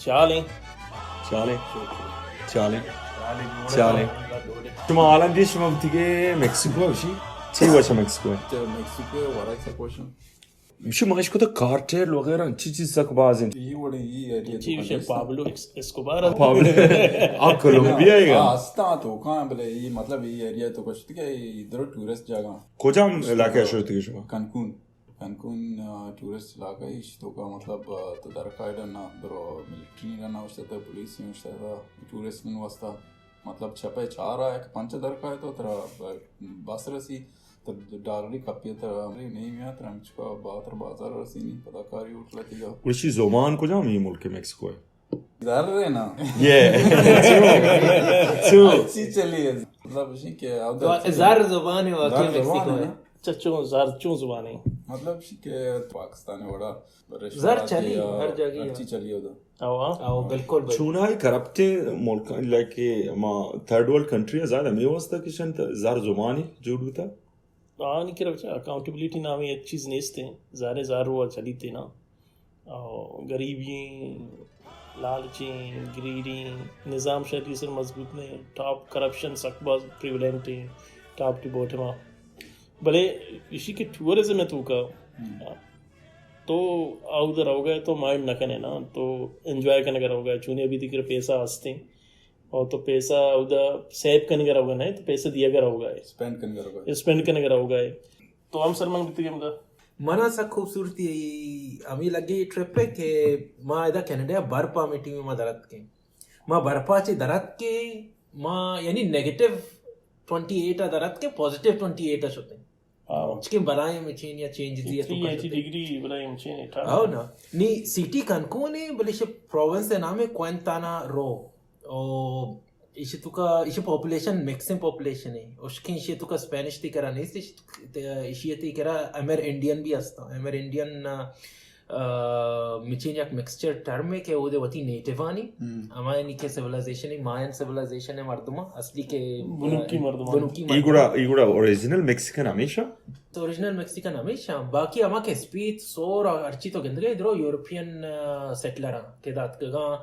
چالیں۔ چالیں۔ چالیں۔ چالیں۔ شما حالا دی شما بوتی کہ میکسیکو ءَ بشی؟ چی وشا میکسیکو ءَ؟ چہ میکسیکو ءَ ورگ سکوشن۔ شما اش کتا کارٹیل وغیرہ چی چیز سک باز انت؟ یہ وڑے یہ ایریا چی تو وشے کنٹسٹ پابلو ایکس-، اسکوبار؟ پابلو۔ آ کولومبیا ہے گا۔ آ، ہستا تو کہاں بلے یہ مطلب یہ ایریا تو کشت کہ ادھر ٹورسٹ جگہ۔ کجام علاقہ شروع تھی شما؟ کنکون۔ کنکون، آ، ٹورسٹ علاقہ ہے، ایشی توکا مطلب، آ، تو در کائے ڈنا درو ملٹری ڈنا اوشتاتا، پولیس اوشتاتا، ٹورسٹ واسطہ مطلب چپے چار آ یک پنچ در کائے تو ترا ب-، بس رسی، تو ڈالری کپی ترا نہیں میا، ترا ہمچکا با-، ترا بازار رسی نہیں، پدا کاری ہوٹل تیگا۔ ایشی زمان کجام یہ ملک میکسیکو ہے؟ زر ہے نا۔ یہ۔ چو۔ چو۔ اچھی چلی ہے۔ مطلب اسی کہ اب زر زبان ہے واقعی زر زبان میکسیکو ہے۔ ہے۔ چہ چون زر چون زبانے؟ مطلب شی کہ پاکستان وڑا رشوہ زر چلی، یا ہر جگہ ہر چی چلی ہوتا۔ او، او، بالکل، بالکل۔ چونائی کرپٹ ملک، لائک، ما تھرڈ ورلڈ کنٹری زیادہ ہمیں واسطہ کہ شن زر زبانی جوڑ ہوتا۔ آنی کرا اکاؤنٹیبلٹی نامی یک چیز نیست ہیں۔ زر زر رو چلیتے نا۔ او، غریبی، لالچی، گریڈی، نظام شری سر مضبوط نہیں، ٹاپ کرپشن سک باز پریویلنٹ ہے، ٹاپ ٹو باٹم آ۔ بلے ایشی کہ ٹورزم ہے تو کا، ہم۔ تو آؤ در روگا ہے تو مائنڈ نہ کنے نا، تو انجوائے کنگا روگا ہے، چونے ابھی تک پیسہ ہستے، اور تو پیسہ اودا سیو کنگا روگا نہیں، تو پیسہ دیا گا روگا ہے۔ اسپینڈ کنگا روگا ہے۔ اسپینڈ کنگا روگا ہے۔ تو ہم سر من بیتی گم دا۔ منا سک خوبصورتی ہمیں لگے یہ ٹرپ ہے کہ ما ادا کینیڈا برپا میں ٹیم ما درت کے۔ ما برپا چے درت کے، ما یعنی نیگیٹو ٹوئنٹی ایٹ آ درت کے، پازیٹیو ٹوئنٹی ایٹ آ شتے۔ آؤ۔ چکیں بلائیں مچین یا چینج دی تو اتنی ایٹی ڈگری بلائیں مچین ہے، ٹھاک۔ آؤ نا۔ نی سٹی کنکون ہے، بلے شے پروونس ہے نام ہے کوئنتانا رو۔ او ایشی تو کا، ایشی پاپولیشن مکسنگ پاپولیشن ہے۔ اشکیں ایشی تو کا اسپینش تی کرا نہیں، ایشی تی کرا امر انڈین بھی ہستا۔ امر انڈین، آ، مچین یک مکسچر ٹرم ہے کہ وہ دے وتی نیٹیوانی، ہم۔ ہمائنی کہ سیولائزیشن ہے، ماین سیولائزیشن ہے مردم اصلی کہ بنکی مردم۔ بنکی ای مردم۔ گڑا، ای گڑا اوریجنل میکسیکن ہمیشہ؟ تو اوریجنل میکسیکن ہمیشہ، باقی ہما کہ اسپیت، سور اور ہرچی تو گندگے ادھرو یورپین، آ، سیٹلر ہیں کہ داتکگاں۔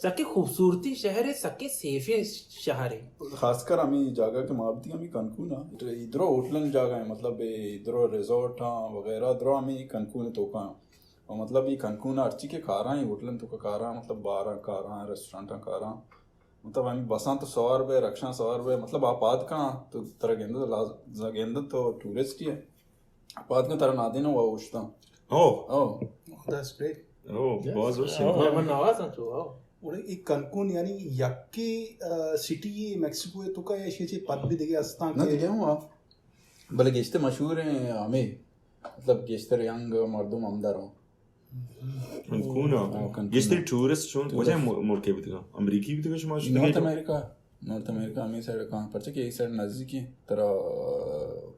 سکیں خوبصورتی شہر ہے، سکیں سیفیں شہر ہے۔ خاص کر ہمیں جاگہ کہ ما بتی ہمیں کنکون ہاں۔ ادھرو ہوٹلن جاگہ ہیں، مطلب ادھرو ریزورٹ ہاں وغیرہ، ادھرو ہمیں کنکون توکا۔ اور مطلب یہ کنکون ہرچی کہ کاراں، یہ ہوٹلن توکا کاراں، مطلب باراں کاراں، ریسٹورنٹاں کاراں۔ مطلب ہمیں بساں تو سوار بے، رکشاں سوار بے، مطلب آپ آد کاں تو ترا گندت، لاز-، گندت تو ٹورسٹ ہی ہے۔ پاد کن ترا نادیناں وا اوشتاں۔ او۔ او۔ That's great. او، yes. باز وش۔ او۔ من نوازاں چو، او۔ گڑا اے کنکون یعنی یکے، آ، سٹی میکسیکو ءِ توکا یا ایشی چہ پد بھی دگہ استاں نہ کہ؟ دگہ ہوں، آ۔ بلے گیشتر مشہور ہیں ہمیں، مطلب گیشتر ینگ مردم ہمدا روں۔ کنکون ءَ۔ ہاں، کنکون۔ گیشتر ٹورسٹ چون؟ ٹورسٹ۔ کجا مل-، ملک ءَ بیتگاں؟ امریکی بیتگاں شما شتگے نارتھ تو؟ امریکہ، نارتھ امریکہ ہمیں سائیڈ کاں، پرچہ کہ اے سائیڈ نزدیک ہیں، ترا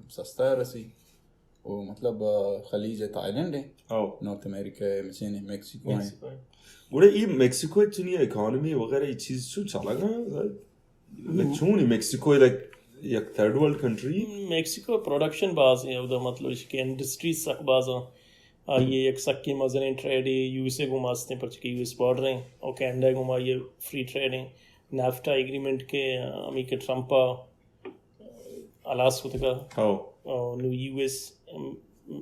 سستا ہے رسی۔ او مطلب، آ، خلیج ہے، تھائی لینڈ ہے۔ او۔ نارتھ امریکہ ہے، مچین ہے، میکسیکو ہے۔ میکسیکو ہے۔ گڑا اے میکسیکو ءِ چنی اکانومی وغیرہ اے چیز چون چلگ ءَ؟ چون میکسیکو، لائک، یک third world country? Mexico production باز ہیں، اودا مطلب اش کہ انڈسٹریز سک باز ہیں۔ آئی ءِ یک سکیں مزنیں ٹریڈ یو ایس اے گوما استیں، پرچہ کہ یو ایس بارڈر ہیں، اور کینیڈا گوما آئی ءِ فری ٹریڈ ہیں۔ نیفٹا ایگریمنٹ کہ ہمیں کہ ٹرمپ ءَ ہلاس کتگ ءَ۔ ہو۔ او نوں U S M,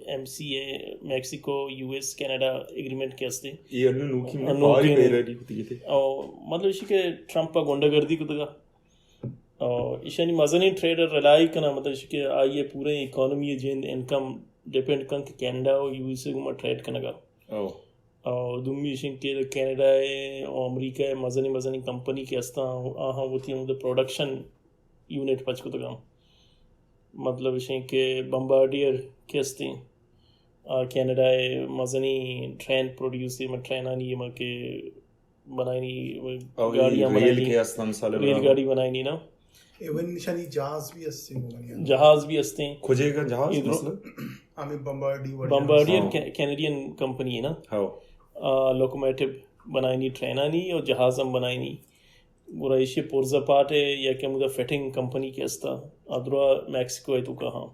M C A, Mexico, U S, Canada agreement کہ ہستیں۔ اے انوں نوکی انوں پاری نوکی پیدا کتگ ات۔ او مطلب ایشی کہ ٹرمپ ءَ گنڈہ گردی کتگ ءَ۔ او ایشانی مزنیں ٹریڈر ریلائی کناں، مطلب ایشی کہ آئی ءِ پوریں اکانومی ءِ جند انکم ڈیپینڈ کن کہ کینیڈا و یو ایس اے گوما ٹریڈ کنگ ءَ۔ او۔ او دومی ایش انت کہ کینیڈا ءِ و امریکہ ءِ مزنیں مزنیں کمپنی کہ استاں، آہاں وتی ہمود پروڈکشن یونٹ پچ کتگاں۔ مطلب ایش انت کہ بمبارڈیئر کہ استیں، آ کینیڈا ءِ مزنیں ٹرین پروڈیوس، ٹرینانی ما کہ بنائینی، او گاڑیاں ریل بنائینی، کہ استاں مثال ریل گاڑی بنائینی نا۔ ایون نشانی جہاز بھی ہستیں گومنی۔ جہاز بھی ہستیں۔ کجے کا جہاز ادھر مثلاً؟ ہمیں بمبارڈی وڑی بمبارڈی ہاں۔ کے-، کینیڈین کمپنی ہے نا۔ ہاں۔ آ، لوکومیٹو بنائینی ٹرینانی اور جہاز ہم بنائینی۔ گڑا ایشی پرزا پارٹ ہے یا کہ ہمودا فٹنگ کمپنی کہ استا۔ ادرا میکسیکو ہے تو کہاں۔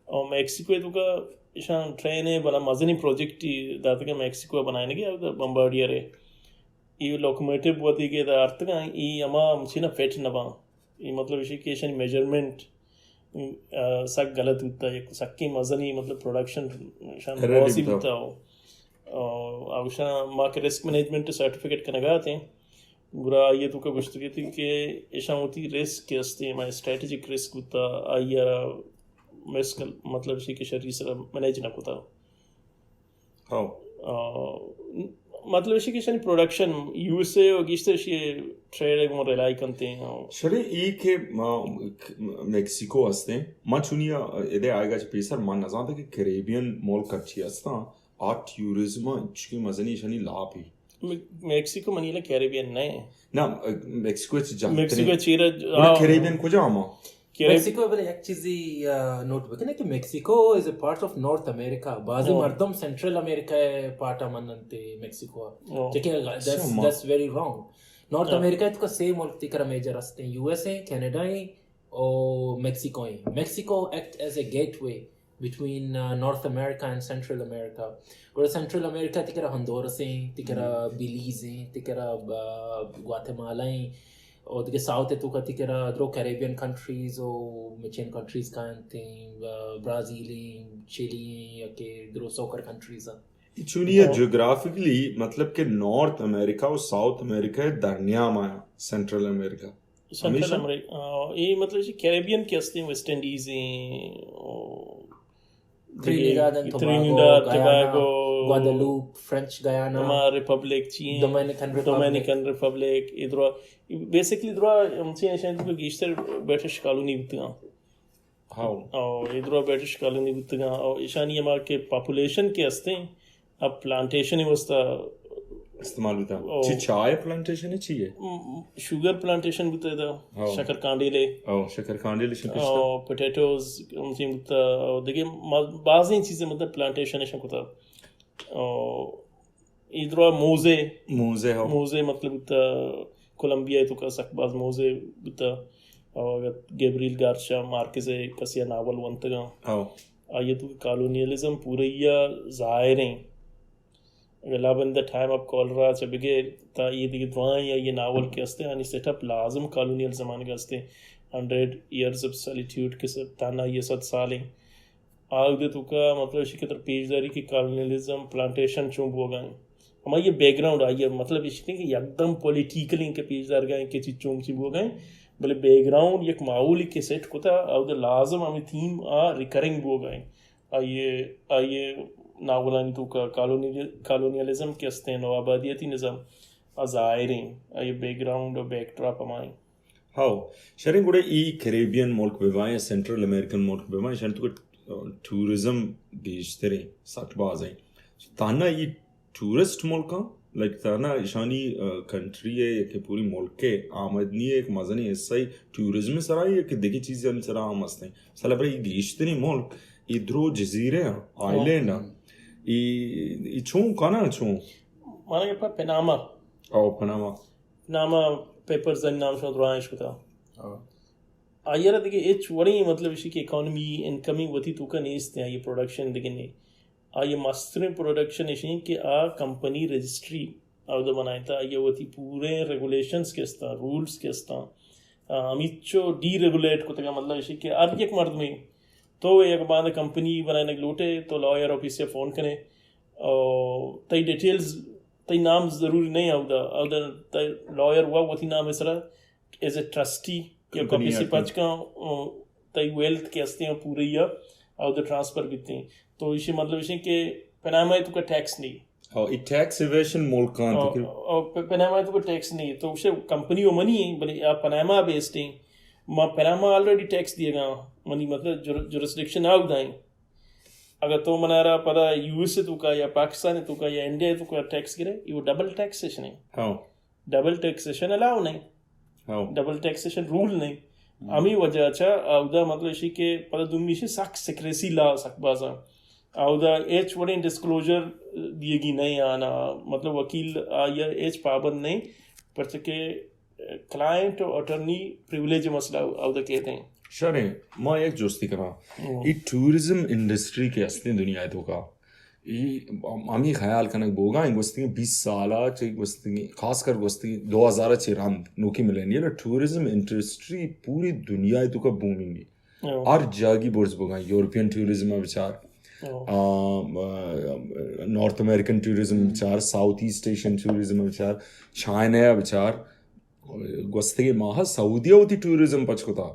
اور میکسیکو ہے تو کا ایشان ٹرین ہے، بلا مزنی پروجیکٹ داتا کہ میکسیکو بنائیں گے، بمبارڈیئر ہے۔ اے لوکوموٹیو وتی کہ ادا آرتگاں، اے ہما ہمچینا فٹ نہ باں۔ اے مطلب ایشی کہ ایشانی میجرمنٹ، آ، سک غلط بوتا، یک سکیں مزنی مطلب پروڈکشن ایشان ایرر لاس ہی بوتا۔ بوتا ہو۔ آ، آ گوشاں ما کہ رسک مینجمنٹ سرٹیفکیٹ کنگا اتیں، گڑا آئی ء توکا گوشتگ اتیں کہ ایشان وتی رسک کہ استیں، ہما اسٹریٹجک رسک بوتا، آئی ء را مسکل، مطلب ایشی کہ شری سرا مینیج نہ کتا۔ ہاں۔ آ، مطلب ایشی کہ ایشانی پروڈکشن یو ایس اے و گیشتر ایشی ٹریڈ ء گوں ریلائی کنتے ہیں۔ شرے اے کہ ما، میکسیکو ہستیں، ما چونی ادے آئیگا چہ پیسر ما نزانتا کہ کریبین ملک ہرچی ہستاں، آ ٹیورزم ء چکی مزنی ایشانی لاپ ہی۔ می-، میکسیکو منی لا کریبین نہ ہے۔ نہ، میکسیکو چہ جہترین۔ میکسیکو چیرا، گڑا آ، کریبین کجا ہما؟ کریب- میکسیکو بلے یک چیزی، آ، نوٹ بکنے کہ Mexico is a part of North America. بعضی او۔ مردم سینٹرل امریکا پارٹ ء مننتے میکسیکو۔ او۔ چکہ that's, او۔ That's very wrong۔ نارتھ او۔ امریکا تو کا سے ملک تکرا میجر ہستیں، یو ایس اے، کینیڈا ہیں، او میکسیکو ہیں۔ Mexico act as a gateway between, آ، North America and Central America. گڑا سینٹرل امریکا تکرا ہندورس ہیں، تکرا ہم۔ بیلیز ہیں، تکرا، آ، گواتیمالا ہیں، اور دگہ ساؤتھ تو کا تکرا درو کریبین کنٹریز و مچین کنٹریز کا انت ہیں، آ، برازیل ہیں، چلی ہیں، یا کہ درو سوکر کنٹریز ہیں۔ چونی ہے او۔ جغرافیکلی مطلب کہ نارتھ امریکا و ساؤتھ امریکا درمیان آیا، سینٹرل امریکا۔ سینٹرل ہمیشہ؟ امریکہ، آ، اے مطلب کہ کیریبین کہ ہستیں، ویسٹ انڈیز ہیں، او، ترینیڈاد اینڈ ٹباگو، ترینیڈاد، گیانا، ٹباگو، گواڈلوپ، فرنچ گیانا، ہما ریپبلک چی ہیں؟ Dominican republic. ڈومینیکن ریپبلک، ادرا، بیسکلی ادرا ہم چی ہیں، شاید گیشتر برٹش کالونی بوتگاں۔ ہاؤ۔ او ادرا برٹش کالونی بوتگاں۔ او ایشانی ہما کہ پاپولیشن کہ ہستیں، اب پلانٹیشن واسطہ استعمال بوتا۔ او۔ چی چائے پلانٹیشن ہے، چی ہے؟ م-، شوگر پلانٹیشن بوتا ادا، ہاؤ۔ شکر کانڈیلے۔ او، شکر کانڈیلے شکشتا۔ او، پوٹیٹوز، ہم چی بوتا، او، دیگه ما-، بعضی چیزیں مطلب پلانٹیشن ایشان کتا۔ او، ادرا موزے۔ موزے، ہاؤ۔ موزے مطلب بوتا، کولمبیا تو کا سک باز موزے بوتا۔ او، اگر گیبریل گارشیا مارکیز کسی ناول ونتگاں۔ ہاؤ۔ آئی تو کالونیلزم پوریا ظاہر ہیں۔ اگر لابن دا ٹائم آف کالرا چہ بگیر تا یہ دیگه دعائیں یا یہ ناول کے ہستے، یعنی سیٹ اپ لازم کالونیل زمانے کا ہستے، ہنڈریڈ ایئرز آف سالیٹیوڈ کے سب تانا یہ صد سال ہیں۔ آ اودے توکا مطلب ایشی کہ تر پیش داری کہ کالونیلزم، پلانٹیشن چون بوگا ہیں۔ ہما یہ بیک گراؤنڈ آئی ہے، مطلب ایشی کہ یکدم پولیٹیکل ہیں کہ پیش دارگا ہیں کہ چی چون چی بوگا ہیں، بلے بیک گراؤنڈ یک ماحولی کہ سیٹ کتا، اودے لازم ہمیں تھیم آ ریکرنگ بوگا ہیں۔ آئی، آئی ناولانی توکا کالونی-، کالونیلزم کہ ہستیں، نوآبادیاتی نظام آ ظاہر ہیں، آئی بیک گراؤنڈ و بیک ڈراپ ہمائیں۔ ہاؤ، شریں گڑا ای کریبین ملک بہ بائیں یا سینٹرل امریکن ملک بہ بائیں، شان تو ٹورزم گیشتریں، سک بازیں۔ تہنا ای ٹورسٹ ملکاں، لائک تہنا ایشانی، آ، کنٹری ہے یا کہ پوری ملک ہے، آمدنی ہے، ایک مزنی حصہ ہی ٹورزم سرا ہے یا کہ دیگه چیزیں سرا ہم ہستیں۔ مثلا برای ای گیشتریں ملک، ای درو جزیرے ہیں، آئیلینڈ ہیں۔ ای، ای چون کنا چون؟ مانا کہ پا پناما۔ او، پناما۔ پناما پیپرز نام شما درائیں شکتا۔ آئی را دیگه ہچ وڑیں مطلب ایشی کہ اکانومی انکمی وتی توکا نیست ہیں، یہ پروڈکشن دیگه نہیں۔ آئی مستریں پروڈکشن ایشی کہ آ کمپنی رجسٹری اودا بنائیں تا، آئی وتی پورے ریگولیشنز کے استاں، رولز کے استاں، آ، ہمیچو ڈی ریگولیٹ کتگا، مطلب ایشی کہ ہر یک مردمی تو یک باند کمپنی بنائینگ لوٹے تو لائر آفیس سے فون کنے، او تئی ڈیٹیلز، تئی نام ضروری نہیں اودا، اودا تئی لائر وا وتی نام سرا ایز اے ٹرسٹی یا کمپنی کپی سے آتی۔ پچ کن، آ، تئی ویلتھ کہ ہستے ہیں پورے یا اودا ٹرانسفر بیتے ہیں۔ تو ایشی مطلب ایشی کہ پناما توکا ٹیکس نہیں۔ او، ای ٹیکس ایویشن ملکاں تو او، کہ او، پ-، پناما توکا ٹیکس نہیں۔ تو ایشی کمپنی و منی ہیں، بلے یا پناما بیسڈ ہیں۔ ما پناما آلریڈی ٹیکس دیے گا، منی مطلب جور-، جورسڈکشن اودا ہیں۔ اگر تو منارا پدا یو ایس اے توکا یا پاکستان توکا یا انڈیا توکا ٹیکس گرے، یہ ڈبل ٹیکسیشن ہے۔ ہاں۔ ڈبل ٹیکسیشن الاؤ نہیں۔ ہاں۔ ڈبل ٹیکسیشن رول نہیں۔ ہم۔ ہمیں وجہ چا اودا مطلب ایشی کہ پدا دومی ایشی سک سیکریسی لا سک بازا۔ اودا ایچ وڑیں ڈسکلوجر دیگی نہیں آنا، مطلب وکیل آیا ایچ پابند نہیں، پرچہ کہ کلائنٹ و اٹرنی پریولیج مسئلہ اودا کہتے ہیں۔ شریں، ما یک جستی کناں۔ ہم۔ ای ٹورزم انڈسٹری کے ہستیں دنیا توکا، ای ہمی خیال کنگ بوگا ہیں گوستگیں بیست سالا چہ گوستگیں، خاص کر گوستگیں دو ہزار چہ رند نوکی ملینیل ٹورزم انڈسٹری پوری دنیا تو کا بومنگ ہے۔ ہر جاگی برز بوگا، یورپین ٹورزم بچار، نارتھ امریکن ٹورزم بچار، ساؤتھ ایسٹ ایشین ٹورزم بچار، چائنا بچار، گوستگیں ماہ سعودیہ وتی ٹورزم پچ کتا۔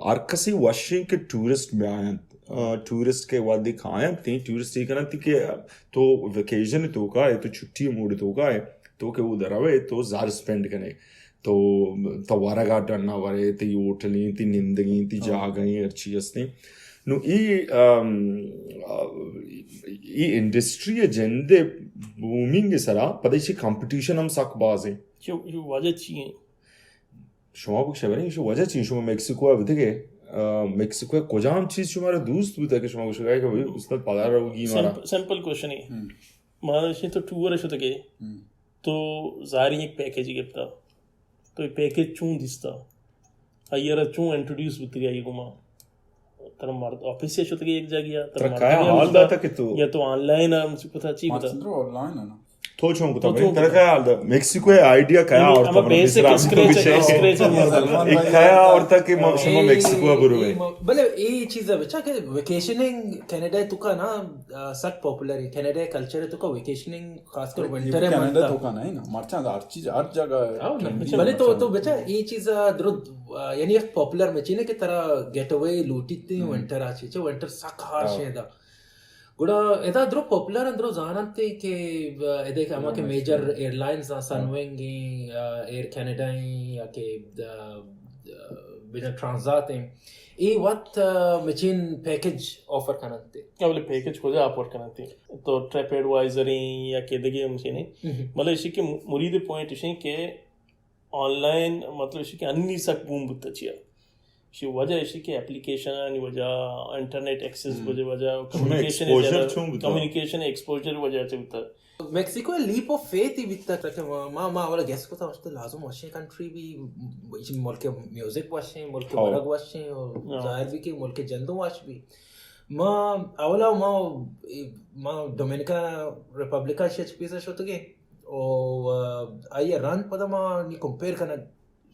ہر کسی وشیں کہ ٹورسٹ بیاینت، ٹورسٹ کے وادی کاینت، تین ٹورسٹ یہ کننت کہ تو ویکیشن تو کا ہے، تو چھٹی موڈ تو کا ہے، تو کہ وہ دروے تو زار اسپینڈ کنے، تو تو ورگا ڈنا ورے، تی ہوٹلیں، تی نندگیں، تی جاگہیں، ہر چی ہستیں۔ نو ای ای انڈسٹری جند بومنگ سرا پدیشی کمپٹیشن ہم سک بازیں۔ چو وجہ چی ہیں؟ شما بک شبریں شو وجہ چی؟ شما میکسیکو بتگے، میکسیکو کجام چیز شما را دوست بوتا کہ شما گوشگا کہ بھئی استاد پدا روگی مارا؟ سمپل کوشچن ہے۔ مارا تو ٹور شتگے، تو زاری ایک پیکج گپتا، تو یہ پیکج چون دیستا؟ آئی را چون انٹروڈیوس بوتگی آئی گما؟ ترا مرد آفیس یا شتگی ایک جاگی یا ترا ترا مرد کایا یا حال داتا کہ تو یا تو آن لائن ہم چی پتا چی پتا؟ آن لائن ہے نا۔ تو چون کتا تو بھائی؟ چون ترا کایا حال دا؟ میکسیکو آئیڈیا کایا؟ اور اما تو بیسک اسکریچ، اسکریچ ایک کایا اور تا کہ شما میکسیکو برو ہے؟ بلے اے چیز ہے بچا کہ ویکیشننگ کینیڈا تو کا نا، آ، سک پاپولر ہے۔ کینیڈا کلچر ہے تو کا ویکیشننگ خاص کر ونٹر ہے کینیڈا تو کا نہیں نا، مرچاں ہر چیز ہر جگہ ہے۔ بلے تو تو بچا اے چیز درد، یعنی ایک پاپولر مچینے کہ ترا گیٹ اوے لوٹیت ونٹر آ چی، چہ ونٹر سک ہارش ہے دا۔ گڑا ادا درو پاپولر اندرو زاننت کہ ادا کہ ہما کہ میجر ایئر لائنز آ، سن ونگ ہیں، ایئر کینیڈا ہیں یا کہ بنا ٹرانزات ہیں، اے وت مچین پیکج آفر کننت۔ اولی پیکج کجا آفر کننت؟ تو ٹرپ ایڈوائزر ہیں یا کہ دگہ مچین ہیں۔ بلے اشی کہ مرید پوائنٹ اشی کہ آن لائن، مطلب، اشی کہ انی سک بوم بوتا چیا۔ اشی وجہ اشی کہ اپلیکیشن آنی وجہ، انٹرنیٹ ایکسس وجہ، وجہ، کمیونیکیشن ایکسپوژر چون بوتا؟ کمیونیکیشن ایکسپوژر وجہ چہ بوتا۔ میکسیکو لیپ آف فیتھ ہی بیتا کہ ما، ما، ما اولا گیس کتا وشتے لازم وشیں کنٹری بھی، ملک میوزک وشیں، ملک ورگ وشیں، اور ظاہر بھی کہ ملک جندو وش بھی۔ ما اولا ما، ما ڈومینیکن ریپبلک ء شچ پیسا شتگیں۔ او، آ، آئی ء رند پدا ما نی کمپیئر کنگ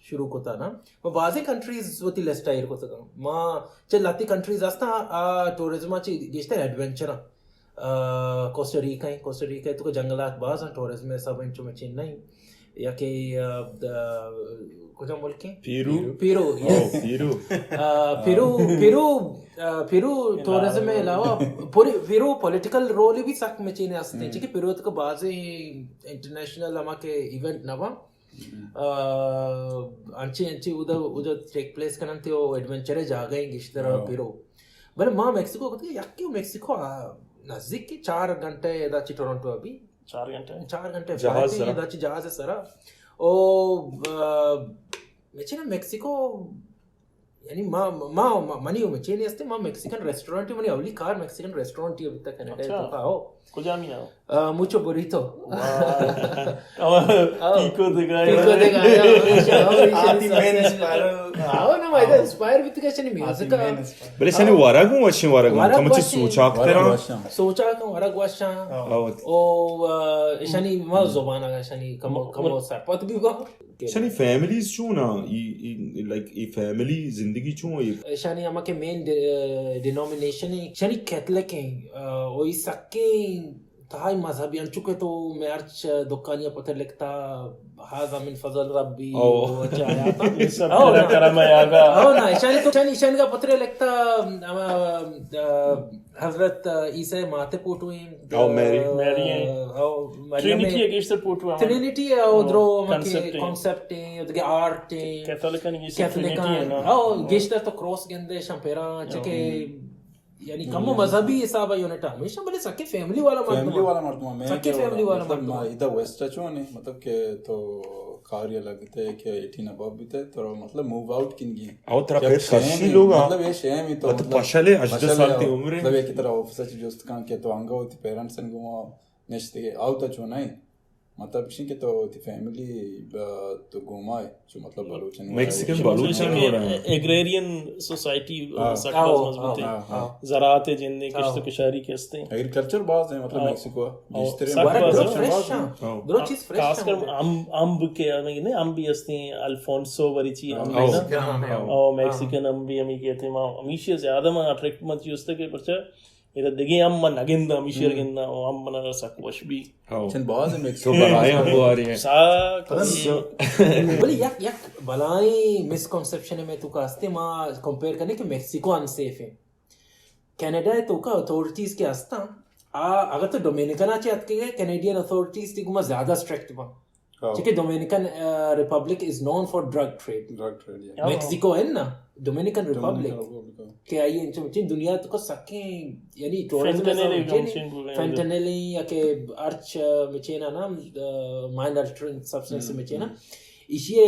شروع کتا نا۔ ما بازیں کنٹریز وتی لسٹ ء ایر کتگ۔ ما چہ لہتے کنٹریز ہستاں، آ ٹورزم ء چہ گیشتر ایڈونچر آں۔ آ، کوسٹا ریکا ہیں، کوسٹا ریکا تو جنگلات باز ہیں، ٹورزم ء حساب انچو مچین نہیں۔ یا کہ، آ، د-، کجا ملک ہیں؟ پیرو۔ پیرو، او، یس۔ پیرو۔ آ، پیرو، پیرو، آ، پیرو ٹورزم ء علاوہ پوری پیرو پولیٹیکل رول بھی سک مچین ہستیں، چونکہ پیرو تک بازیں انٹرنیشنل ہما کہ ایونٹ نہ باں۔ آ، انچیں، انچیں اودا، اودا ٹیک پلیس کننت و ایڈونچر جاگہ ہیں گیشتر پیرو۔ بلے ما میکسیکو کت کہ یکی میکسیکو، آ، نزدیک کہ چار گھنٹہ ادا چی ٹورنٹو ابھی۔ چار گھنٹہ؟ چار گھنٹہ جہاز فلائٹ ہے، سرا۔ ادا چی جہاز سرا۔ او، آ، مچینا میکسیکو، یعنی ما، ما، ما، منی و مچینی ہستے، ما میکسیکن ریسٹورنٹ، منی اولی کار میکسیکن ریسٹورنٹ ہی ابھی تک کینیڈا تو کا ہو۔ کجامی آؤ؟ آ، موچو بوریتو۔ واہ۔ پیکو دگا۔ پیکو دگا، آؤ، آؤ، آؤ، آتی مین انسپائر۔ آؤ نا، ما ادا انسپائر بیتگا شنی میوزک۔ بلے شنی ورگ ہوں وشیں ورگ ہوں، ورگ کم چی وشیں۔ سوچاک ترا۔ سوچاک ہوں، ورگ وشاں۔ او، آ، شنی ما زبان آگا شنی کمو، کمو سرپد بھی با۔ شانی فیملیز چون آں؟ ای، ای، لائک، ای فیملی زندگی چون ہے؟ شانی ہما کہ مین ڈی-، ڈینومینیشن ہے، شانی کیتھلک ہیں، آ، و ای سکیں تہائی مذہبی، انچو کہ تو میں ہرچ دکانی پتر لکھتا، ہاذا من فضل ربی، او۔ و چایا تا۔ یہ سب او تیرا نا۔ کرم ہے آگا۔ او نا، شانی تو، شانی، شانی کا پتر لکھتا، آ، آ، حضرت عیسی ماتے پوٹو ہیں۔ او میری۔ میری ہیں۔ او مریم ٹرینیٹی ہے۔ ہے گیشتر پوٹو ہمارے۔ ٹرینیٹی ہے، او درو ہم کانسیپٹ ہیں۔ کانسیپٹ ہیں، او دگہ آرٹ ہیں۔ کیتھولکانی گیشتر کیتھولکان۔ ٹرینیٹی ہے نا۔ او گیشتر تو کروس گندے شمپیرا، چکے، یعنی کم و مذہبی حساب ہے یونٹ ہمیشہ، بلے سکے فیملی والا مردم۔ فیملی والا مردم ہے۔ سکے فیملی والا مطلب مردم۔ ادا ویسٹ چون ہے، مطلب کہ تو کار یا لگتے کہ ایٹین ابو بیتے، تو مطلب موو آؤٹ کنگی۔ او ترا یک پھر شیم خرچی ہے، لوگا۔ مطلب یہ شیم ہی تو مطلب مطلب پشل ہے، ہژدہ پشل سال ہے، تی عمر ہے۔ مطلب یہ کہ ترا آفس چ جست کن کہ تو انگا ہوتی پیرنٹس ان گوا نشتے، او تا چون ہے۔ مطلب ایشی کہ تو وتی فیملی، آ، تو گوما ئے، چو مطلب بلوچانی میکسیکن وڑا ئے۔ بلوچانی وڑا ئے۔ ایگریرین سوسائٹی ہاں۔ سک ہاں، باز ہاں، مضبوط ایں۔ ہاں، ہاں۔ زراعت ءِ جند ایں، ہاں۔ کشت و کشاری کہ است ایں۔ ایگریکلچر باز ایں، مطلب ہاں۔ میکسیکو ءَ ہاں۔ گیشتر ایں۔ سک باز ایں۔ فریش ایں۔ ہاں۔ درو چیز فریش خاص کر ایں۔ امب، امب کہ ہمیں نہیں، امب بھی است ایں، الفونسو وری چی، امب ہاں۔ ہے نا؟ میکسیکن امب۔ او ہاں۔ میکسیکن امب بھی ہمیں کہتے ہیں، ما ہمیشہ زیادہ ما اٹریکٹ من چیز است کہ پرچہ ادا دگہ ہم من نہ گنداں، ہمیشی ءَ ہم۔ گنداں، او ہم من ءَ سک وش بی۔ ہاں۔ چن باز میکسیکو تو بلائیں ہم بواری ہے۔ سک پتہ وش۔ نہیں۔ بلے یک، یک بلائیں مسکنسپشن میں تو کاستے ما کمپیئر کرنے کہ میکسیکو انسیف ہے۔ کینیڈا ءِ توکا اتھارٹیز کہ ہستاں، آ، اگر تو ڈومینیکن ءَ چہ اتکگ ئے، کینیڈین اتھارٹیز تئی گوما زیادہ اسٹرکٹ باں۔ ہاں۔ چونکہ Dominican, uh, republic is known for drug trade. Drug trade, یا۔ ہاں۔ میکسیکو ہے نا، ڈومینیکن ریپبلک۔ ڈومینیکن ریپبلک، ہاں۔ کہ آئی انچو مچین دنیا ءِ توکا سکیں، یعنی ٹورازم فینٹنل ایسا ہے، مچین، فینٹنل ہیں یا کہ ہرچ، آ، مچین نا، آ، مائنڈ آلٹرنگ سبسٹنس ہم، مچین نا۔ ہم۔ ایشی ءَ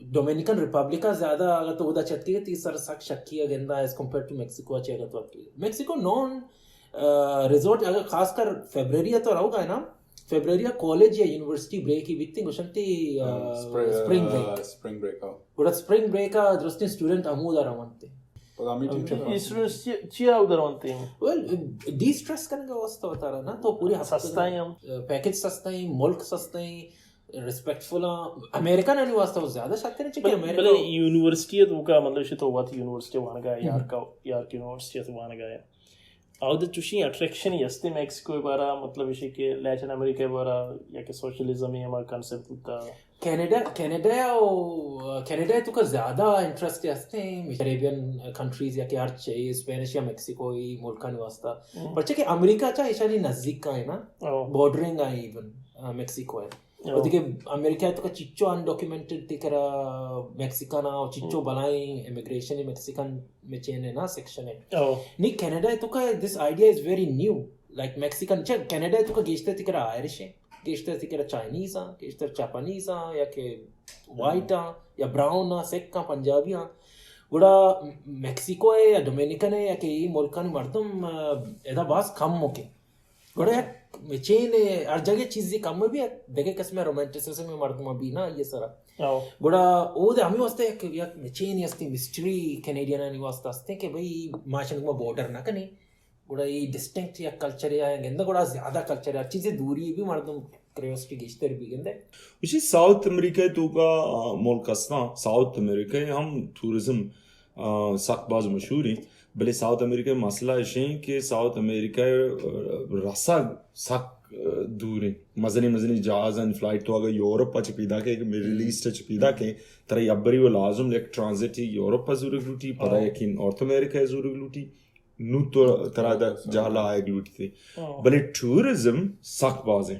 ڈومینیکن ریپبلک ءَ زیادہ اگر تو اودا چہ اتکگ ئے، تئی سر سک شکی ءَ گنداں ایز کمپیئر ٹو میکسیکو ءَ چہ اگر تو اتکگ ئے۔ میکسیکو نون، آ، ریزورٹ، اگر خاص کر فیبرری ءَ تو روگ ءَ ئے نا، فیبرری ءَ کالج یا یونیورسٹی بریک ہی بیتیں، گوشنتی، آ، ہاں، اسپر-، اسپرنگ بریک۔ آ، اسپرنگ بریک، ہاں۔ گڑا اسپرنگ بریک ءَ درستیں اسٹوڈنٹ ہمودا رونت۔ پدا میٹنگ اچھا۔ اسٹوڈنٹس چی، چی ءَ اودا رونت؟ ویل، ڈی اسٹریس کنگ ءِ واسطہ وتارا نا، تو پوری ہفتہ سستا ہیں ہم۔ پیکج سستا ہیں، ملک سستا ہیں، ریسپیکٹفل ہیں۔ امریکن آنی واسطہ وہ زیادہ شرتر ہیں، چونکہ بلے، امریکہ بلے یونیورسٹی ءِ توکا، مطلب، شی تو وت یونیورسٹی وانگا ئے، ہم۔ یارک، یارک یونیورسٹی ءِ وانگا ئے۔ اودا چوشیں اٹریکشن ہستے میکسیکو ءِ بارا، مطلب، ایشی کہ لیٹن امریکہ ءِ بارا، یا کہ سوشلزم ءِ ہما کانسپٹ بوتا۔ کینیڈا، کینیڈا ءَ، کینیڈا ءِ توکا زیادہ انٹرسٹ ہستیں کیریبین کنٹریز یا کہ ہرچ اسپینش یا میکسیکو ای ملکانی واسطہ۔ ہم۔ پرچہ کہ امریکہ چا ایشانی نزدیک کا ہے نا، او۔ بارڈرنگ آ ایون، آ، میکسیکو ہے۔ او۔ اور دیکھیں، امریکہ ءِ توکا چچو انڈاکیومنٹڈ تئی کرا میکسیکن آ، اور چچو ہم۔ بلائیں امیگریشن میکسیکن مچین ہے نا، سیکشن ہے۔ او۔ نی کینیڈا ءِ توکا this idea is very new. Like Mexican, چہ کینیڈا ءِ توکا گیشتر تئی کرا آئرش ہیں۔ گیشتر تئی کرا چائنیز آں، گیشتر جاپانیز آں، یا کہ وائٹ آں، یا براؤن آں، سکھ آں، پنجابی آں۔ گڑا میکسیکو ہے یا ڈومینیکن ہے یا کہ ای ملکانی مردم، آ، ادا باز کم مکے۔ گڑا یک مچین ہے، ہر جگہ چیزی کم بھی، دگہ قسم رومانٹسزم مردم بھی نا یہ سرا۔ او۔ گڑا او دے ہمیں واسطے یک، یک مچین ہستی مسٹری کینیڈین آنی واسطے ہستے کہ بھئی ما شنگ ما بارڈر نہ کنی۔ گڑا ای ڈسٹنکٹ یک کلچر یا گندہ، گڑا زیادہ کلچر، ہر چیزے دوری بھی مردم کریوسٹی گیشتر بھی گندے۔ اسی ساؤتھ امریکہ ءِ توکا، آ، ملک ہستاں، ساؤتھ امریکہ ءَ ہم ٹورزم، آ، سک باز مشہور ہیں، بلے ساؤتھ امریکہ ءِ مسئلہ اش ہیں کہ ساؤتھ امریکہ ءَ، آ، رسگ سک، آ، دور ہیں۔ مزنی مزنی جہاز ہیں، فلائٹ تو اگر یورپ ءَ چہ پیدا کے، مڈل ایسٹ ءَ چہ پیدا کے، ترا یبری و لازم یک ٹرانزٹ یورپ ءَ زورگ لوٹی، پدا ہاں۔ یکی نارتھ امریکہ ءَ زورگ لوٹی۔ نوں تو ترا دا جہلا آیگ لوٹیت۔ ہاں۔ بلے ٹورزم سک باز ہیں۔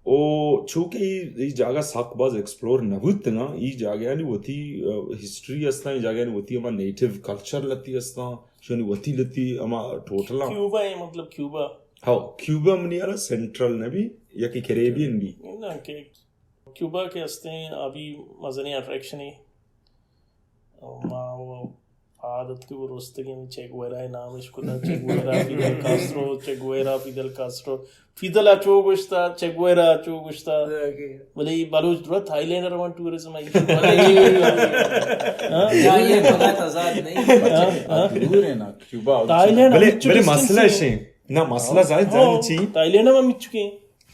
او چونکہ ای، ای جاگہ سک باز ایکسپلور نہ بوتگاں، ای جاگہانی وتی، آ، ہسٹری ہستاں، ای جاگہانی وتی ہما نیٹو کلچر لتی ہستاں، شانی وتی لتی ہما ٹوٹل ہاں۔ کیوبا ہے، مطلب کیوبا۔ ہاں، کیوبا منی والا سینٹرل نہ بی، یا کہ کیریبین بی۔ نہ کہ کیوبا کہ ہستیں، ابھی مزنیں اٹریکشن ہے۔ ما وہ عادت کہ وہ رستگیں چیگویرا نامش کتا، چیگویرا، فیدل کاسترو، چیگویرا، فیدل کاسترو۔ فیدل ءَ چو گوشتا، چیگویرا ءَ چو گوشتا۔ اوکے۔ بلے ای بلوچ درا تھائی لینڈ ءَ روان ٹورزم ءَ۔ ہاں؟ یا یہ بلا تضاد نہیں۔ ہاں، ہاں۔ دور ہے نا، کیوبا۔ تھائی لینڈ بلے، ہم بلے مسئلہ ہے۔ نہ، مسئلہ ہاں۔ زاہد ہاں، جان چی؟ تھائی لینڈ ہم ہم چکے ہیں۔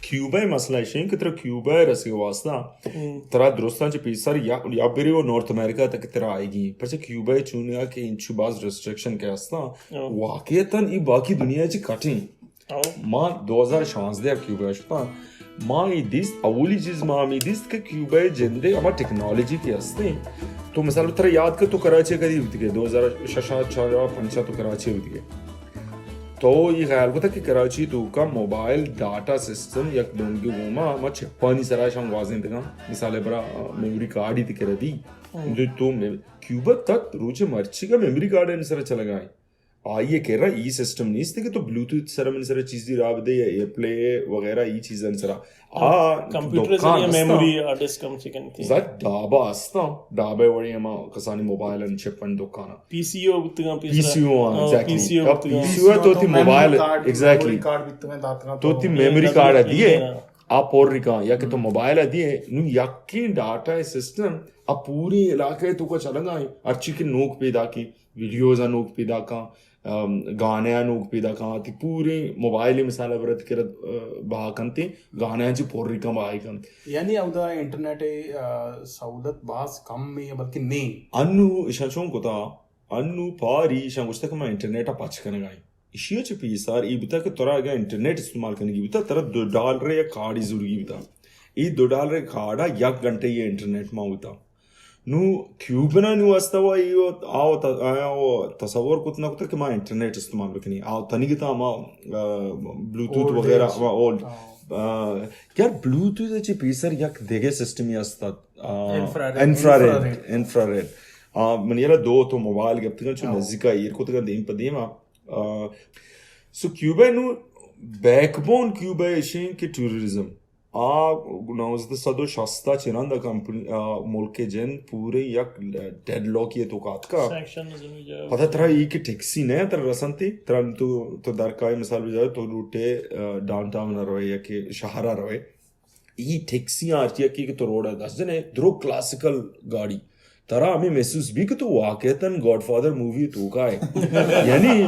کیوبا ءِ مسئلہ ایش انت کہ ترا کیوبا ءَ رسگ ءِ واسطہ ہم۔ ترا درستاں چہ پیسر یا، یا برے و نارتھ امریکہ تک ترا آئیگی۔ پرچہ کیوبا ءَ چونیا کہ انچو باز ریسٹرکشن کہ ہستاں، ہاں۔ واقعتاً ای باقی دنیا چہ کٹیں۔ ہاں۔ ما دو ہزار شانزدہ ءَ کیوبا ءَ شتاں۔ ما ای دیست، اولی چیز ما ہمیں دیست کہ کیوبا ءِ جندے ہما ٹیکنالوجی کہ ہستیں۔ تو مثال ترا یاد کہ تو کراچی ءَ کدی بوتگے، دو ہزار شش ءَ، چار ءَ، پنچ ءَ تو کراچی ءَ بوتگے۔ تو اے خیال کتگ کہ کراچی ءِ توکا موبائل ڈاٹا سسٹم یک دنگے گوما ہما چپانی سرا شاں گوازینتگاں، مثال ءِ برا میموری کارڈ ئی تئی کرا بی، ہم۔ تو، تو مے-، کیوبا تک روچ مرچیگا میموری کارڈانی سرا چلگا ایں۔ آئی ءِ کرا ای سسٹم نیست کہ تو بلوٹوتھ سرا منی سرا چیزی راہ بدے یا ایئر پلے وغیرہ ای چیزانی سرا۔ آ کمپیوٹر ءِ دکان ذریعہ ہستاں۔ میموری ہارڈ ڈسک ہم چکن تھی۔ زاہد ڈابا ہستاں، ڈابا وڑیں ہما کسانی موبائل ان چپ ان دکان۔ پی سی او بوتگاں، پی سی او، ہاں، ایگزیکٹلی۔ پی سی او اب بوتگاں۔ پی سی او تو تی memory mobile, card, exactly. Memory card بیتگاں داتگاں تو۔ تو تی میموری کارڈ ءَ دیے۔ ہاں۔ آ پر رکاں، یا کہ تو موبائل ءَ دیئے، نوں یکیں ڈاٹا سسٹم آ پوری علاقہ ءِ توکا چلگا ایں، ہرچی کہ نوک پیدا کیں، ویڈیوز ءَ نوک پیدا کاں، ام، گانے ءَ نوک پیدا کاں، تی پوری موبائل ءِ مثال ءَ برت کرت، ا، بہا کنت، گانے ءَ چی پر رکاں بہا کنت۔ یعنی اودا انٹرنیٹ ءِ، ا، سہولت باز کم ایں، بلکہ نیں۔ انو ایشاں چون کتا، انو پاری ایشاں گوشتا کہ ما انٹرنیٹ ءَ پچ کنگا ایں۔ ایشی ءَ چہ پیسر اے بوتا کہ ترا اگاں انٹرنیٹ استعمال کنگی بوتا، ترا دو ڈالر ءِ یک کارڈے زورگی بوتا۔ اے دو ڈالر ءِ کارڈ ءَ یک گھنٹہ ءِ انٹرنیٹ ما بوتا۔ نوں کیوبن ءَ نوں است وا اے و آ و ت-، آیاں و تصور کت نہ کتا کہ ما انٹرنیٹ استعمال بکنیں۔ آ تنیگتا ہما، آ، بلوٹوتھ اولڈ وغیرہ، ایج۔ ہما اولڈ۔ ہاں۔ آ، یار، بلوٹوتھ ءَ چہ پیسر یک دگہ سسٹمے است ات۔ آ، انفراریڈ۔ انفراریڈ۔ انفراریڈ۔ انفراریڈ۔ آ، من یلا دو تو موبائل گپتگاں، چو ہاں۔ نزیکا ایر کتگاں دیم پہ دیم ءَ۔ آ، سو کیوبا نوں بیک بون کیوبا ایشیں کہ ٹیررزم۔ آ نوزدہ سد و شست ءَ چہ رند ءَ کمپنی، آ، ملک ءِ جند پورے یک ڈیڈ لاک ءِ توکا اتکا۔ سینکشنز ہمے جاہ۔ پدا ترا اے کہ ٹیکسی نہ ترا رسنتی، ترا تو، تو درکائے مثال بجائے تو لوٹے، آ، ڈاؤن ٹاؤن ءَ روئے یا کہ شہر ءَ روئے۔ اے ٹیکسی آرتی کہ، کہ تو روڈ ءَ دست جنے، درو کلاسیکل گاڑی۔ ترا ہمے محسوس بی کہ تو واقعتاً گاڈ فادر مووی توکا ئے۔ یعنی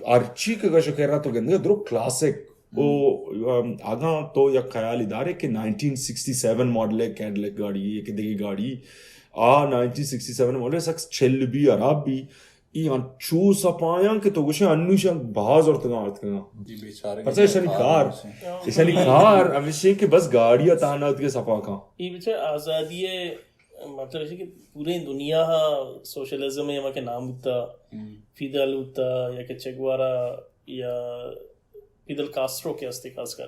ہرچی کہ گش و کرا تو گندگا درو کلاسک۔ او، ام، اگاں تو یک خیالی دارے کہ نائنٹین سکسٹی سیون ماڈل ءِ کیڈلک گاڑی، یک دگہ گاڑی، آ نائنٹین سکسٹی سیون ماڈل ءِ سک چل بی، ہراب بی، اے انچو سپایاں کہ تو گوشے انوشاں باز ارتگاں ارتگاں۔ جی، بیچارے پرچا ایشانی کار، ایشانی کار ہمیشیں کہ بس گاڑی ءَ تہنا اتکے سپا کاں۔ اے بچار آزادی ءِ مطلب ایشی کہ پورے دنیا ءَ سوشلزم ءِ ہما کہ نام بوتا، ہم۔ فیدل بوتا یا کہ چگوارا یا فیدل کاسترو کہ استے خاص کر۔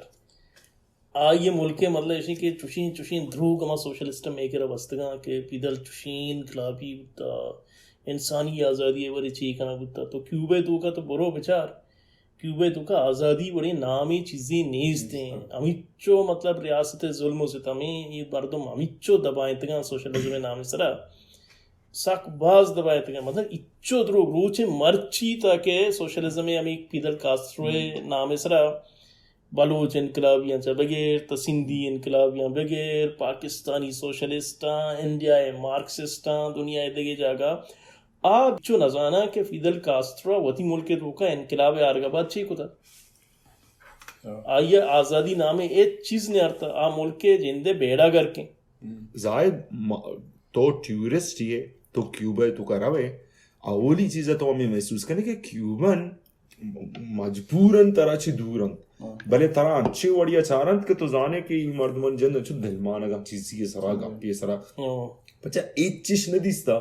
آئی ءِ ملک ءِ مطلب ایشی کہ چوشیں، چوشیں دروگ ہما سوشلسٹ ءِ میکر ءَ بستگاں کہ فیدل چوشیں انقلابی بوتا، انسانی آزادی ءِ بارے چی کنگ بوتا۔ تو کیوبا ءِ توکا تو برو بچار، کیوبا ءِ توکا آزادی وڑیں نامے چیزے نیست ایں۔ ہمیچو مطلب ریاست ءِ ظلم و ستمیں، اے مردم ہمیچو دبائینتگاں سوشلزم ءِ نام ءِ سرا۔ سک باز دبائینتگاں۔ مطلب ہچو دروگ روچ مرچی تاکہ سوشلزم ءِ ہمے فیدل کاسترو ءِ نام ءِ سرا بلوچ انقلابیاں چہ بغیر، تا سندھی انقلابیاں بغیر، پاکستانی سوشلسٹاں، انڈیا ءِ مارکسسٹاں، دنیا ءِ دگہ جاگہ آ چو نزاناں کہ فیدل کاسترو وتی ملک ءِ توکا انقلاب ءِ آرگ ءَ بعد چی کتا؟ ہاں۔ آئی ءَ آزادی نامیں ہچ چیز نیارتا، آ ملک ءِ جند ءِ بیڑا گرکیں۔ زاہد، م-، تو ٹیورسٹ ئے، تو کیوبا ءِ توکا روئے، اولی چیز ءَ تو ہمے محسوس کنے کہ کیوبن مجبوراً ترا چہ دور انت۔ ہاں۔ بلے ترا انچیں وڑی ءَ چارنت کہ تو زانے کہ اے مردمانی جند انچو دلمانگاں چیزی ءِ سرا، ہاں۔ گپے ءِ سرا۔ ہاں۔ پچا ہچ چش نہ دیستا۔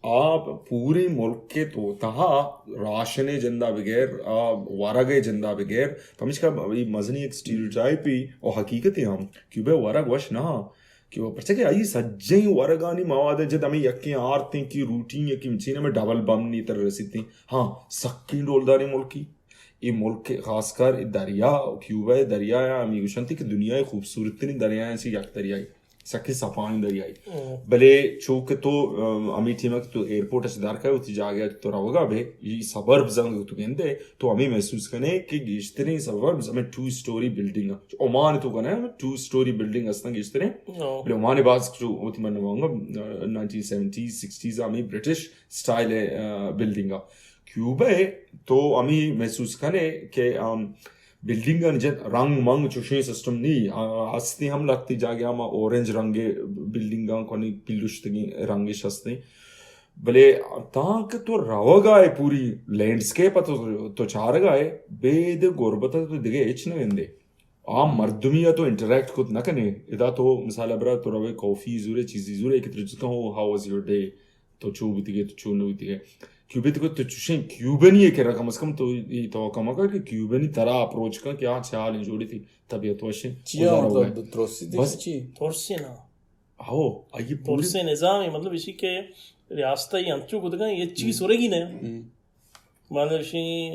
آ پوریں ملک ءِ تو تہا راشن ءِ جندا بغیر، آ ورگ ءِ جندا بغیر، پمیشکا اے مزنیں یک اسٹیریوٹائپے و حقیقتے ہم کہ بے ورگ وش نہ، کہ پرچا کہ آئی سجہیں ورگانی مواد جت ہمیں یکیں آرتیں کہ روٹین یکیں چین ہمیں ڈبل بم نی تر رسیتیں۔ ہاں، سکیں ڈولداریں ملکی۔ اے ملک خاص کر اے دریا، کیوبا ءِ دریا ءَ ہمے گوشنت کہ دنیا ءِ خوبصورت ترین دریایاں چہ یک دریائے، سکیں صفائیں دریائے۔ ہم۔ بلے چو کہ تو، ام، ہمے ٹیم ءَ کہ تو ایئرپورٹ ءَ چہ در کئے وتی جاگہ ءَ تو روگا بے، اے سبربز انت تو گندے، تو ہمے محسوس کنے کہ گیشتریں سبربز ہمیں ٹو اسٹوری بلڈنگ انت۔ عمان ءِ توکا نہ، ہمیں ٹو اسٹوری بلڈنگ ہستن گیشتریں۔ ہاں۔ بلے عمان ءَ باز چو وتی من نہ، نائنٹین سیونٹیز، سکسٹیز ءَ ہمیں برٹش اسٹائل ءِ، آ، بلڈنگ ءَ۔ کیوبا ءَ تو ہمے محسوس کنے کہ، آم، بلڈنگانی جند رنگ منگ چوشیں سسٹم نی، آ، ہستیں ہم لہتے جاگہ ہما اورنج رنگ ءِ بلڈنگاں کنی پلشتگیں رنگش ہستیں۔ بلے تانکہ تو روگا ءَ پوری لینڈسکیپ ءَ تو، تو چارگا ءَ بید غربت ءَ تو دگہ ہچ نہ گندے۔ آ مردمی ءَ تو انٹریکٹ کت نہ کنے۔ ادا تو مثال ءَ برا تو روے کافی زورے، چیزی زورے کہ ترا جست کن، "Oh, how was your day?" تو چو بوتگے، تو چو نہ بوتگے۔ کیوبے تو، تو چوشیں کیوبنی ئے کہ کم از کم تو اے توقع مہ کر کہ کیوبنی ترا اپروچ کن کہ آ چے حال ایں، جوڑ ئے، تئی طبیعت وش ایں، چیا گزارو مطلب ہے۔ ترسی تئی بس۔ چی؟ ترسی نا۔ ہو، آئی پوری ترسی نظام ہے، مطلب اسی کہ ریاست ءَ انچو کتگاں، یہ چیز ہم۔ سرگی نہ۔ ہم۔ مطلب شی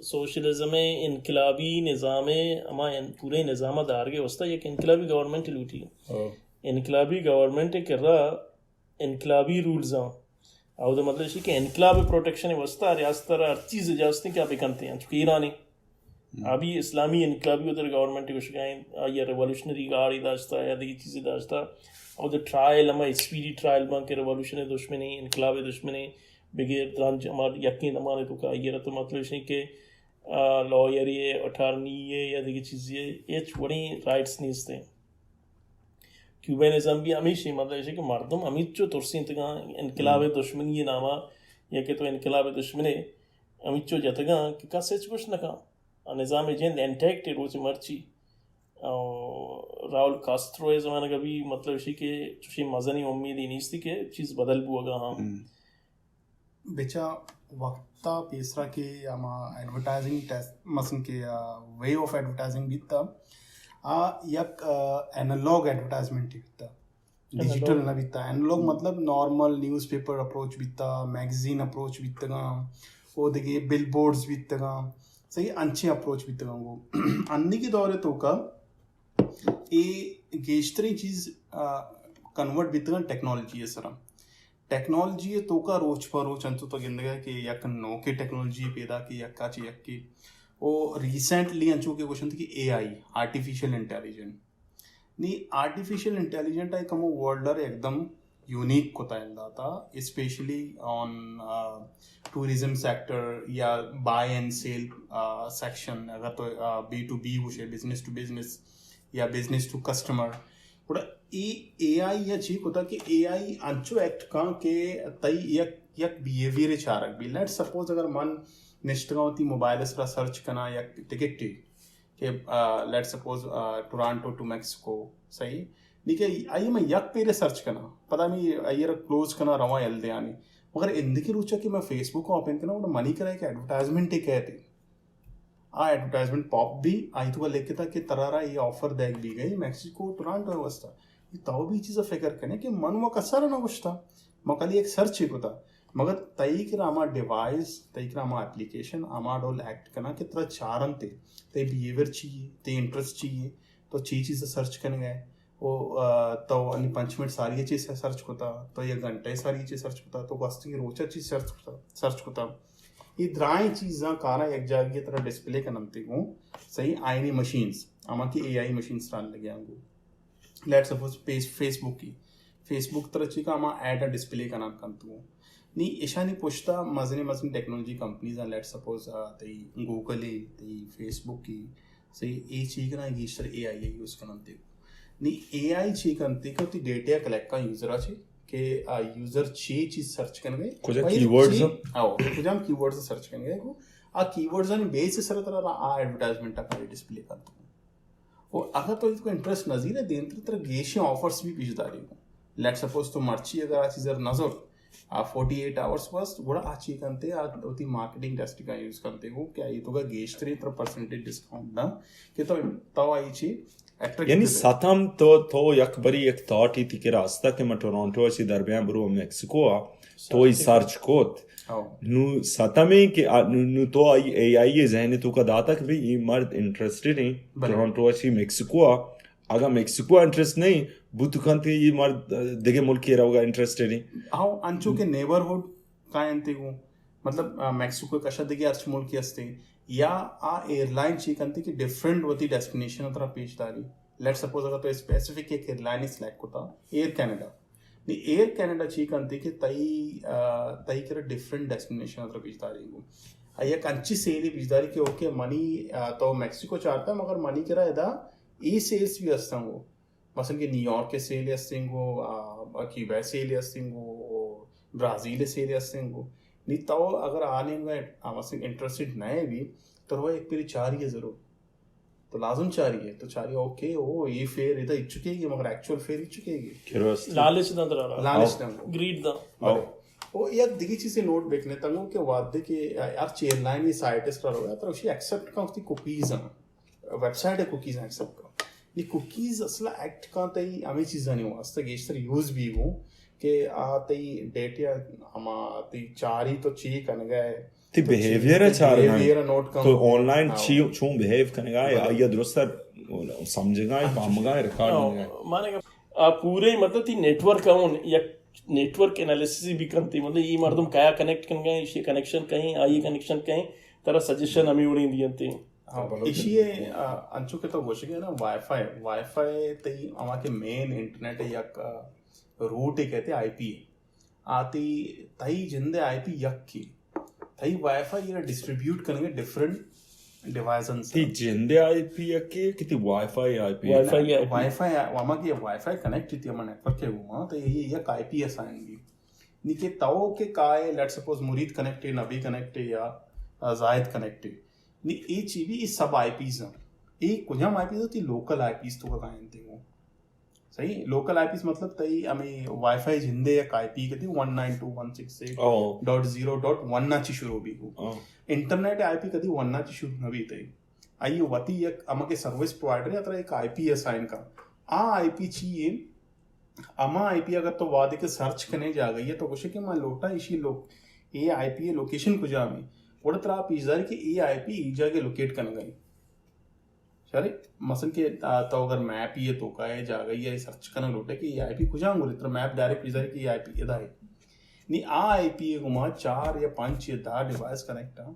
سوشلزم ءِ انقلابی نظام ءِ ہما ان-، پورے نظام ءَ دارگ ءِ واسطہ یک انقلابی گورنمنٹ لوٹی۔ ہو۔ انقلابی گورنمنٹ ءِ کرا انقلابی رولز آں۔ اودا مطلب شی کہ انقلاب ءِ پروٹیکشن ءِ واسطہ ریاست ءَ را ہر چیز اجازت ایں کہ آ بکنت ایں، انچو کہ ایران ایں۔ ابھی اسلامی انقلابی ادھر گورنمنٹ گوشگائیں، آئی ریولوشنری گاڑی داشتا یا دیگه چیزی داشتا، اور ادھر ٹرائل ہما اسپیڈی ٹرائل بان کہ ریولوشن دشمنی، انقلاب دشمنی، بغیر درنج ہما یقین دمان تو کا یہ تو مطلب ہے کہ لائری ہے، اٹارنی ہے یا دیگه چیزی ہے، ہچ وڑیں رائٹس نیست ہیں۔ کیوبینزم بھی ہمیشی مطلب ہے کہ مردم ہمیچو ترسینتگاں انقلاب دشمنی ناما، یا کہ تو انقلاب دشمنے ہمیچو جتگاں کہ کس ہچ گوش نہ کن۔ نظام جند انٹیکٹ روچ مرچی۔ اور راؤل کاسترو زمانگ بھی مطلب ہے کہ چوشی مزنی امیدی نیستی کہ چیز بدل بوگا ہاں۔ بچا وقتا پیسرا کہ ہما ایڈورٹائزنگ ٹیسٹ، مثلاً کہ وے آف ایڈورٹائزنگ بیتا، آ یک اینالوگ ایڈورٹائزمنٹ بیتا، ڈیجیٹل نہ بیتا۔ اینالوگ مطلب نارمل نیوز پیپر اپروچ بیتا، میگزین اپروچ بیتگاں، او دگہ بل بورڈز بیتگاں، صحیح، انچیں اپروچ بیتگاں۔ وہ انی کے دور توکا اے گیشتریں چیز کنورٹ بیتگاں ٹیکنالوجی سرا۔ ٹیکنالوجی توکا روچ پہ روچ انچو تو گندگا کہ یک نوکے ٹیکنالوجی پیدا کہ یکا چہ یکے۔ او ریسنٹلی انچو کہ گوشنت کہ اے آئی، آرٹیفیشل انٹیلیجنٹ۔ نی آرٹیفیشل انٹیلیجنٹ آئی کمو ورلڈ ءَ یکدم یونیک کتا ہند داتا، اسپیشلی آن ٹورازم سیکٹر یا بائی اینڈ سیل سیکشن، اگر تو بی ٹو بی گوشے، بزنس ٹو بزنس یا بزنس ٹو کسٹمر، گڑا ای اے آئی یا چی کتا کہ اے آئی انچو ایکٹ کاں کہ تئی یک یک بیہیویئر چارگ بی۔ لیٹ سپوز اگر من نشتگاں وتی موبائل سرا سرچ کناں یک ٹکٹے کہ let suppose Toronto to Mexico, صحیح، نی کہ آئی من یک پیرے سرچ کناں، پدا می آئی را کلوز کناں، رواں یل دیانی۔ مگر اندکی روچا کہ من فیس بک اوپن کناں، گڑا منی کرا ایک ایڈورٹائزمنٹ کہتے، آ ایڈورٹائزمنٹ پاپ بی، آئی توکا لکھتا کہ ترارا یہ آفر دیگ بی گئی میکسیکو ٹورانٹو واسطہ۔ یہ تو بھی چیز فکر کنے کہ من وہ کسر نہ گوشتا، ما کلی ایک سرچ ہی کتا۔ مگر تئی کرا ہما ڈیوائس، تئی کرا ہما اپلیکیشن ہما ڈول ایکٹ کنا کہ ترا چارنتے، تئی بیہیویئر چی ہے، تئی انٹرسٹ چی ہے، تو چی چیز سرچ کنگا ہے، او تو انی پنچ منٹ ساری چیز سرچ کتا، تو یک گھنٹہ ساری چیز سرچ کتا، تو گوستگی روچا چیز سرچ کتا، سرچ کتا۔ یہ درائیں چیزاں کارا یک جاگی ترا ڈسپلے کننتے گوں، صحیح، آئینی مشینز، ہما کہ اے آئی مشینز ران لگیاں گوں۔ لیٹ سپوز فیس، فیس بک کی، فیس بک ترا چی کا ہما ایڈ ڈسپلے کنان کنت گوں۔ نی ایشانی پشتا مزنیں مزنیں ٹیکنالوجی کمپنیز ہیں، لیٹ سپوز تئی گوگل ہے، تئی فیس بک کی، صحیح، اے چی کنا گیشتر اے آئی یوز کننتے گوں۔ نی اے آئی چی کنتے کہ تی ڈیٹا کلیکٹ کن یوزر چی کہ آ یوزر چی چیز سرچ کنگے، کجا کی ورڈز، آو، کجام کی ورڈز سرچ کنگے گوں، آ کی ورڈز آنی بیس سر ترا آ ایڈورٹائزمنٹ کا ڈسپلے کنت گوں۔ و اگر تو ایتکو انٹرسٹ نزیرے دیم تر تر گیشیں آفرز بھی پیش داری گوں۔ لیٹ سپوز تو مرچی اگر آ چیز نظر آ فورٹی ایٹ آورز بس، گڑا آ چی کنتے، آ وتی مارکیٹنگ ٹیکٹک یوز کنتے گوں کہ آئی توکا گیشتری تر پرسنٹیج ڈسکاؤنٹ داں کہ تو، تو آئی چی اٹریکٹ، یعنی ستم تو، تو یک بری یک تھاٹ ہی تی کہ راستا کہ من ٹورانٹو اچی در بیاں برو میکسیکو آ، تو ای سرچ کوت۔ ہاں۔ نو ستمیں کہ آ، نو، نو تو آئی اے آئی ذہن توکا داتا کہ بھئی یہ مرد انٹرسٹڈ ہیں، بلے، ٹورانٹو اچی میکسیکو آ۔ اگاں میکسیکو انٹرسٹ نہیں، بوت کنت یہ مرد دگہ ملکی روگا انٹرسٹڈ ہیں۔ ہاں، انچو کہ نیبرہڈ کائنتے گوں، مطلب، آ، میکسیکو کشا دگہ ہرچ ملکی ہستے، یا آ ایئرلائن چی کنتے کہ ڈفرنٹ وتی ڈیسٹینیشن ترا پیش داری۔ لیٹ سپوز اگر تو اسپیسیفک ایک ایئرلائن سلیکٹ کتا، ایئر کینیڈا۔ نی ایئر کینیڈا چی کنتے کہ تئی، آ، تئی کرا ڈفرنٹ ڈیسٹینیشن ترا پیش داری گوں۔ آ یک انچی سیلی پیش داری کہ اوکے منی، آ، تو میکسیکو چارتا مگر منی کرا ادا ای سیلز بھی ہستن گوں۔ مثلاً کہ نیویارک سیل ہستیں گوں، آ، کیوبا سیل ہستیں گوں، برازیل سیل ہستیں گوں۔ نی تو اگر آ نیمگا، آ، مثلاً انٹرسٹڈ نہ بھی، تو رو ایک پیری چاری ہے ضرور۔ تو لازم چاری ہے، تو چاری اوکے، او، یہ فیئر ادا اچکے گی، مگر ایکچوئل فیئر اچکے گی۔ لالچ داں ترا۔ لالچ داں۔ گریڈ داں۔ او یک دگی چیزے نوٹ بکنے تنگو کہ وعدے کہ ہر چیئر لائن یہ سائٹس پر رویا، ترا اسی ایکسپٹ کن وتی کوکیز ہیں۔ ویب سائٹ ء کوکیز ایکسپٹ کن۔ نی کوکیز اصلا ایکٹ کن تئی ہمے چیزانی واسطہ گیشتر یوز بی گوں کہ آ تئی ڈیٹا ہما تئی چاری تو چی کنگا ہے، تئی تو چی، بیہیویئر ء تئی چارگا، بیہیویئر ء نوٹ کن۔ تو آن لائن ہاں۔ چی، چون بیہیو کنگا ہے، ہاں۔ آئی ء درست سمجھگا ہے، ہاں۔ فہمگا ہے، ریکارڈ ہاں۔ کنگا ہے۔ مانے کہ آ پورے مطلب تئی نیٹورک اون یک نیٹورک انالیسس بھی کنتی، مطلب یہ مردم کیا کنیکٹ کنگا ہے، اسی کنیکشن کہیں، آئی کنیکشن کہیں، ترا سجیشن ہمیں اڑیں دیتی۔ ہاں، بلوچی ایشی ءَ، آ، انچو کہ تو گوشگ ءَ نا، وائی فائی، وائی فائی تئی ہما کہ مین انٹرنیٹ ءِ یک، آ، روٹ ءَ کہتے آئی پی ءَ۔ آ تئی، تئی جند ءِ آئی پی یکے۔ تئی وائی فائی ءَ ڈسٹریبیوٹ کنگ ءَ ڈفرنٹ ڈیوائساں سرا۔ تئی جند ءِ آئی پی یکے کہ تئی وائی فائی آئی پی؟ وائی فائی آئی پی۔ وائی فائی آ-، ہما کہ وائی فائی کنیکٹ تئی ہما نیٹ ورک ءِ گوما، تئی یک آئی پی اسائن بی۔ نی کہ تو کہ کائے، لیٹ سپوز مرید کنیکٹ ئے، نبی کنیکٹ ئے یا، آ، زاہد کنیکٹ ئے۔ نی اے چی بی، اے سب آئی پیز ہیں۔ اے کجام آئی پیز ہوتی؟ لوکل آئی پیز تو کا کائیں تے وہ۔ صحیح؟ لوکل آئی پیز مطلب تئی ہمیں وائی فائی جندے یک آئی پی کتی one nine to one six eight dot zero dot one نا چی شروع بی کو۔ ہاں۔ انٹرنیٹ آئی پی کتی ون نا چی شروع نہ بی تئی۔ آئی وتی یک ہما کہ سروس پرووائیڈر ہے، ترا ایک آئی پی اسائن کا۔ آ آئی پی چی ہے؟ ہما آئی پی اگر تو وہدے کہ سرچ کنے جاگہ ہے، تو گوشے کہ من لوٹاں ایشی لوک-، اے آئی پی لوکیشن کجام ہے؟ گڑا ترا پیش داری کہ اے آئی پی ای جاگہ لوکیٹ کنگا ہے۔ شری، مثلاً کہ، آ، تو اگر میپ یہ تو کا ہے جاگہ یہ سرچ کنگ لوٹے کہ اے آئی پی کجام گوری، ترا میپ ڈائریکٹ پیش داری کہ اے آئی پی ادا ہے۔ نی آ آئی پی گما چار یا پنچ یا دہ ڈیوائس کنیکٹ ہیں۔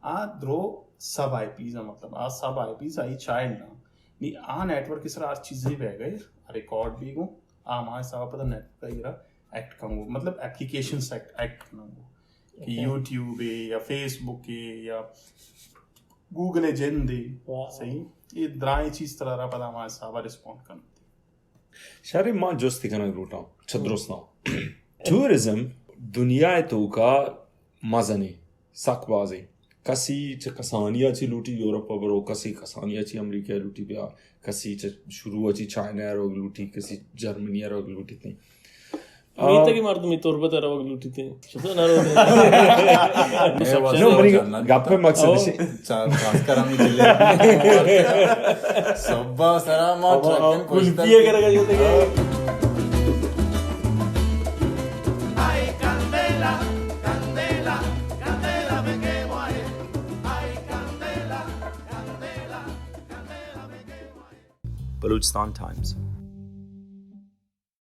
آ درو سب آئی پیز ہیں، مطلب، آ سب آئی پیز آئی چائلڈ ہیں۔ نی آ نیٹ ورک سرا ہر چیزیں بہ گئے، ریکارڈ بی گو، آ ہما حساب پدا نیٹ ورک ایرا ایکٹ کنگو، مطلب، اپلیکیشن ایکٹ، ایکٹ کنگو۔ کہ یوٹیوب ہے یا فیس بک ہے یا گوگل ہے جند ہے۔ واہ۔ صحیح؟ یہ درائیں چیز ترا را پدا ہما حساب رسپونڈ کنگو۔ شری، ما جستی کنگ لوٹاں، چہ درستاں۔ ٹورزم دنیا ءِ توکا مزنیں، سک بازیں۔ کسی چہ کسانی ءَ چہ لوٹی یورپ ءَ برو، کسی کسانی ءَ چہ امریکہ ءَ لوٹی بیا، کسی چہ شروع ءَ چہ چائنا ءَ روگ لوٹی، کسی جرمنی ءَ روگ لوٹی تیں۔ میتگی مردمی تربت ءَ روگ لوٹی تیں۔ چطور نہ روگ؟ نو، منی گپ ءِ مقصد او۔ اش۔ چار، خاص کر ہمیں جلے۔ صبح سرا ما ٹرکن کلفی اگر اگر جلے۔ بلوچستان ٹائمز۔